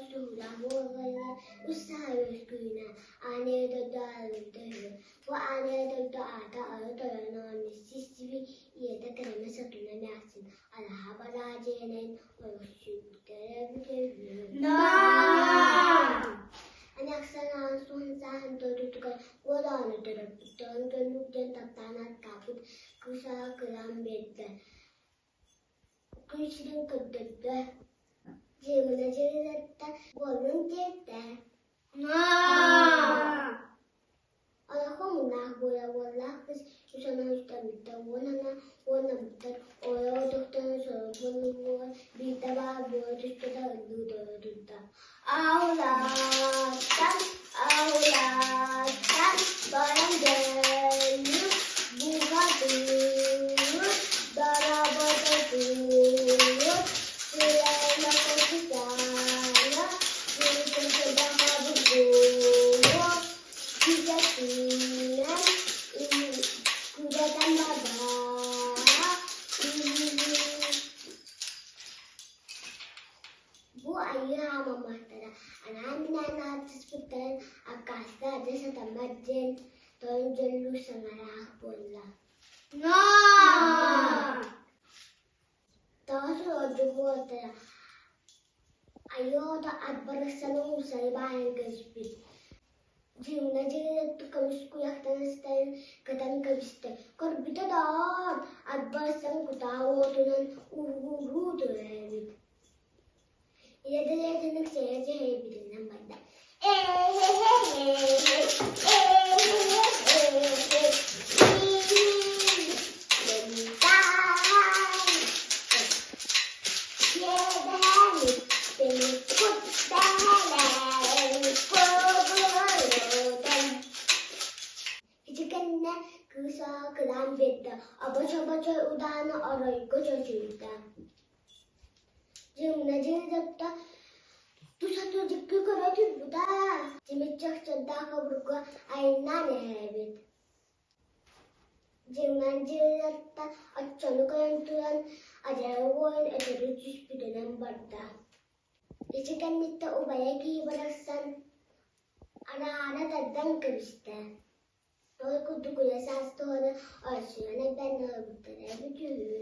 суһуурдаах буолаллар, үс саха үөскүүрүнэн аан ийэ дойду арыллыбыта үһү. Бу аан ийэ дойду аата Ары Тойон оҕонньор сис-сиби ийэтэ Кэрэмэс Отуна эмээхсин алаһа бараа дьиэнэн ойохсуйбуттара эбитэ үһү. Эмээхсин аан суон сааһын дойдутугар уолааны төрөппүттэрин дьоннук диэн таптаан ааттаабыт кыыс аҕа кыраан биэрдэ. Күн сирин көрдөрдө, дьиэмэнэ дьиэлэттэ, буоллун диэтэ. Олоххо муҥнаах буола уоллаах кыыс үс анал үстэммиттэр уон ана уоннаммыттар ойо отохторун сорох буолуоҕар биирдэ баар буола түстэ да ыллыы тура турда. Аулааттан, аулааттан баран дьэллик бухатыыр, дорообото-туур, сыана-кутаана, күрүтэ-садаҕа-бугуо, күтэтинэн, күрэтэн бабаа, Бу айыы хаамамматтара анаан-минээн ааттаспыттарын аккаастаа дьэ сатаммат диэн тойон дьоллуур саҥалаах буолла. Тоҕо суордук уолаттара айыы оҕото ат барахсаны умсары баайан кэбиспит. Дьыымна дьиҥинэттик көмүс куйахтан ыстарын кэтэн кэбистэ. Көрбүтэ доҕоор, ат барахсан кутаа уотунан ууһуу турар эбит. Ийэ-дэлээтинник сэйэ дьэһэйбитинэн барда. Ити кэннэ кыыс аҕа кыраан биэрдэ, обочо-обочо удааны оройго чочуйда. Дьиҥнэ дьиҥнэттэ тусату дьикки көрө турбута, тимир чахчардаах обургу айаннаан иһэр эбит. Дьиҥнэн дьиҥнэттэ оччону көрөн туран адьара уойан өтөрү түспүтүнэн барда. Ити кэнниттэн убайа киһи барахсан араара тардан кэбистэ. Ол курдук үлэ саас туһана Орсуйан элбээн ылбыттара эбит үһү.